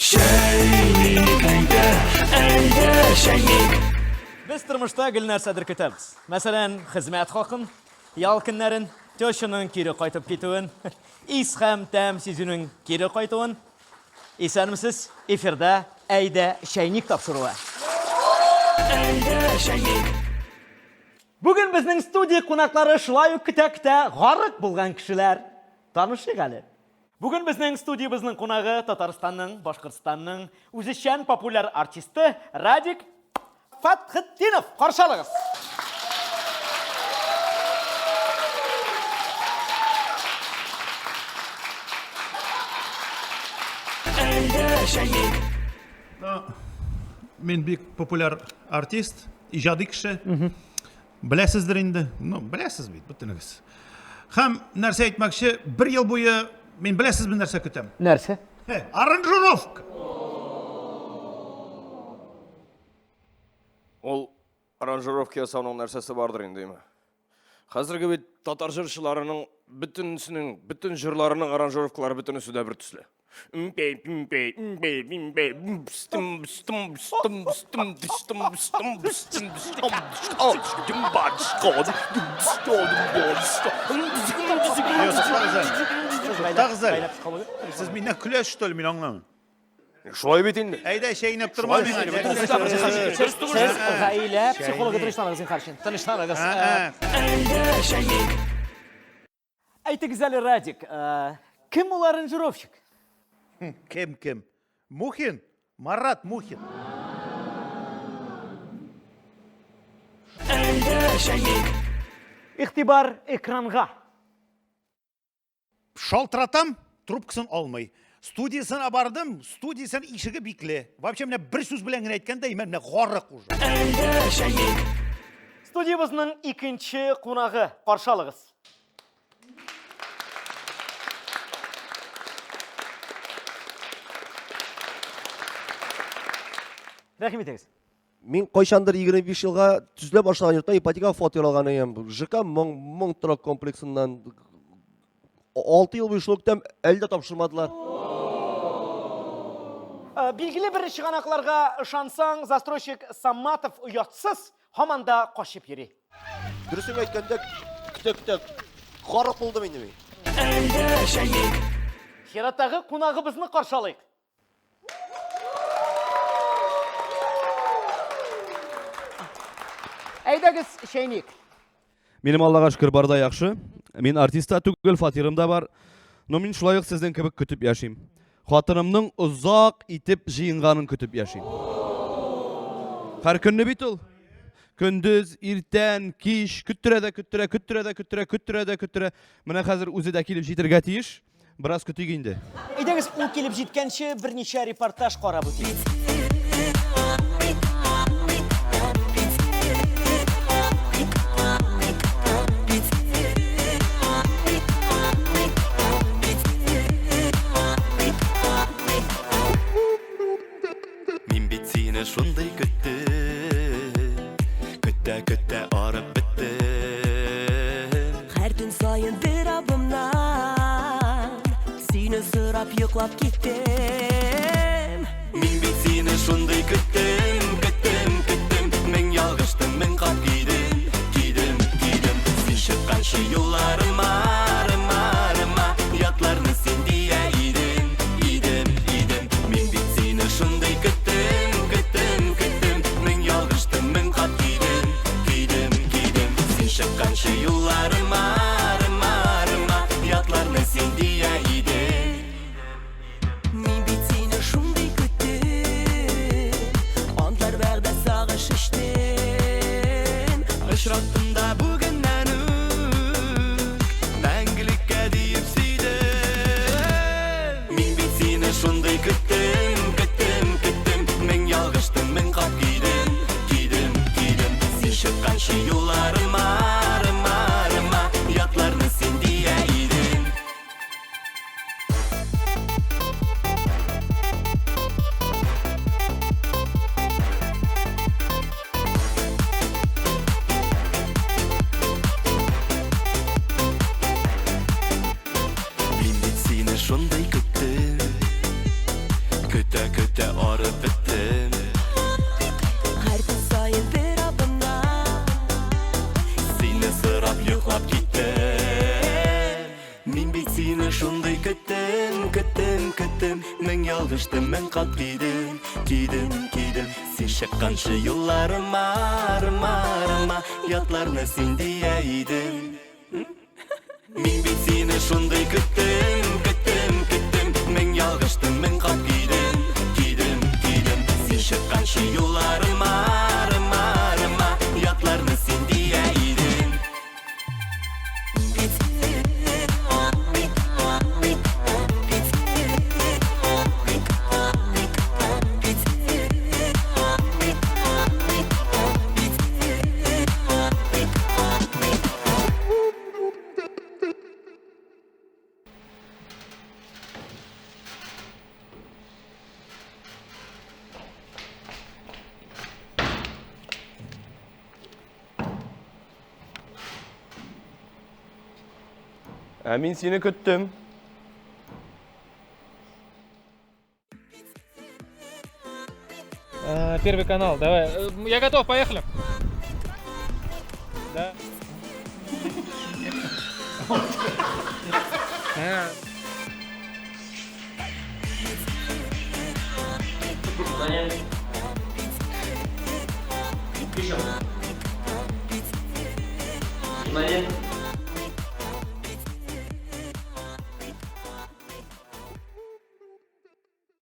Чәйник, әйдә, әйдә, чәйник. Без тормышта гел нәрсәдер көтәбез. Мәсәлән, хезмәт хакын, ял көннәрен, тещаның кире кайтып китүен, ис һәм тәм сизүнең кире кайтуын. Исәнмесез, эфирда Әйдә, чәйник тапшыруы. Әйдә, чәйник. Бүген безнең студия кунаклары шулай ук көтә-көтә гарык булган кешеләр. Танышыйк әле. Бүген безнең студиябезнең кунагы Татарстанның, Башкортстанның үзешчән популяр артисты Радик Фәтхетдинов. Каршы алыгыз. Мин бик популяр артист, иҗади кеше. Беләсездер инде. Ну, беләсез бит, бөтенегез. Һәм нәрсә әйтмәкче, бер ел буе мин беләсезме нәрсә көтәм? Нәрсә? Аранжировка. Ул аранжировка ясауның нәрсәсе бардыр инде, име? Хәзерге бит татар җырчыларының бөтенесенең, бөтен җырларының аранжировкалары бөтенесе дә бер төсле. Туктагыз әле. Сез миннән көләсез, что ли, мин аңламыйм. Шулай бит инде. Әйдә, чәйнәп торма миңа. Сез гаилә психологы тынычланыгыз, зинһар өчен. Тынычланыгыз. Әйтегез әле, Радик, кем ул аранжировщик? Кем, кем? Мухин? Марат Мухин. Игътибар экранга. Шалтыратам, трубкасын алмый. Студиясенә бардым, студиясенең ишеге бикле. Вообще менә бер сүз белән генә әйткәндә, менә гарык уже. Студиябезнең икенче кунагы, каршы алыгыз. Рәхим итегез. Мин кайчандыр 25 елга төзелә башлаган йортта ипотекага фатир алган идем. ЖК Моң, Моң торак комплексыннан 6 ел буе шул көтәм, әле дә тапшырмадылар. Билгеле бер чыганакларга ышансаң, застройщик Саматов оятсыз, һаман да качып йөри. Дөресен әйткәндә, көтә-көтә гарык булдым инде мин. Чираттагы кунагыбызны каршы алыйк. Әйдәгез, чәйник. Минем Аллага шөкер бар да яхшы. Мин артист та түгел, фатирым да бар. Но мин шулай ук сезнең кебек көтеп яшим. Хатынымның озак итеп җыенганын көтеп яшим. Һәр көнне бит ул. Көндез, иртән, кич көттерә дә көттерә, көттерә дә көттерә, көттерә дә көттерә. Менә хәзер үзе дә килеп җитергә тиеш. Бераз көтик инде. Әйдәгез, ул килеп җиткәнче берничә репортаж карап үтик. Мин бит сине шундый көттем, көтә көтә арып беттем. Һәр төн саен бер абымнан Сине сорап йоклап киттем. Мин бит сине шундый көттем, көттем, көттем. Мең ялгыштым, мең кат кидем, кидем, кидем. Син чыкканчы юлларыма, рыма, рыма, ятларны син дия идең, идем, идем. Мин бит сине шундый көттем, көттем, көттем. Мең ялгыштым, мең кат кидем, кидем, кидем. Син чыкканчы юлларыма, рыма, рыма, ятларны син дия идең. Мин бит сине шундый көттем, Антлар вәгъдә сагыш эчтем. Очраттым да бүгеннән үк мәңгелеккә диеп сөйдем. Мин бит сине шундый көттем, көттем, көттем. Мең ялгыштым, мең кат кидем, кидем, кидем. Син чыкканчы юлларыма, рыма, рыма, ятларны син дия идең. Көтә-көтә арып беттем. Һәр төн саен бер абымнан Сине сорап йоклап киттем. Мин бит сине шундый көттем, көттем, көттем. Мең ялгыштым, мең кат кидем, кидем, кидем. Син чыкканчы юлларыма, арыма, арыма, ятларны син дия идем. Мин бит сине шундый көттем, көттем, көттем. Мең ялгыштым, мең кат кидем, кидем, кидем. Син чыкканчы юлларыма, арыма, арыма, ятларны син дия идем. Ә мин сине көттем. Первый канал, давай. Я готов, поехали. Да. Внимание.